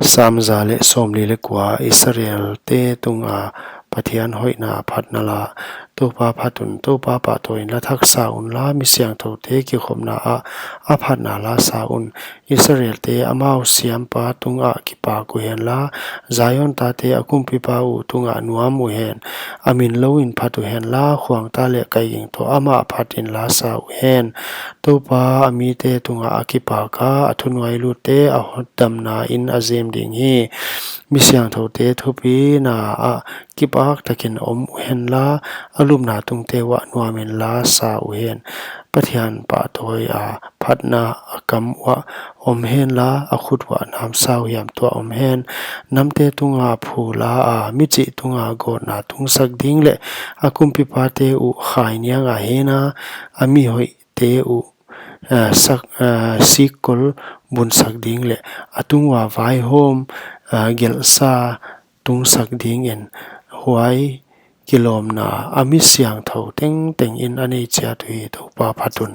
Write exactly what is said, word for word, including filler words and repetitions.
Sam za leh sawmli leh kua. Israelte tunga Pathian hoihna phatna la. Toupa phat un, Toupa pahtawi inla thak sa unla, mi siangthoute kikhopna ah a phatna la sa un. Israelte amau siampa tungah kipak uhenla, Zion tate a kumpipa uh tungah nuam uhen. A min lou in phat uhenla, khuangta leh kaiging toh amah phat inla sa uhen. Toupa a mite tungah a kipaka, a thunuailutte a hotdamna in a jem ding hi. Mi siangthoute thupina ah kipak takin om uhenla, a lupna tungte uah nuam inla sa uhen. Pathian pahtawi a phatna a kam uah om henla, a khut uah namsau hiam tuah om hen. Namte tunga phula a, michih tunga gawtna tungsak ding leh, a kumpipate uh khainiang a hena, a mihoihte uh, eh, sak, eh, sikkol bunsak ding leh, a tung ua vaihawm, eh, gelhsa tungsak dingin, huai kilawmna a mi siangthou tengteng in a nei chiat uhi. Toupa phat un.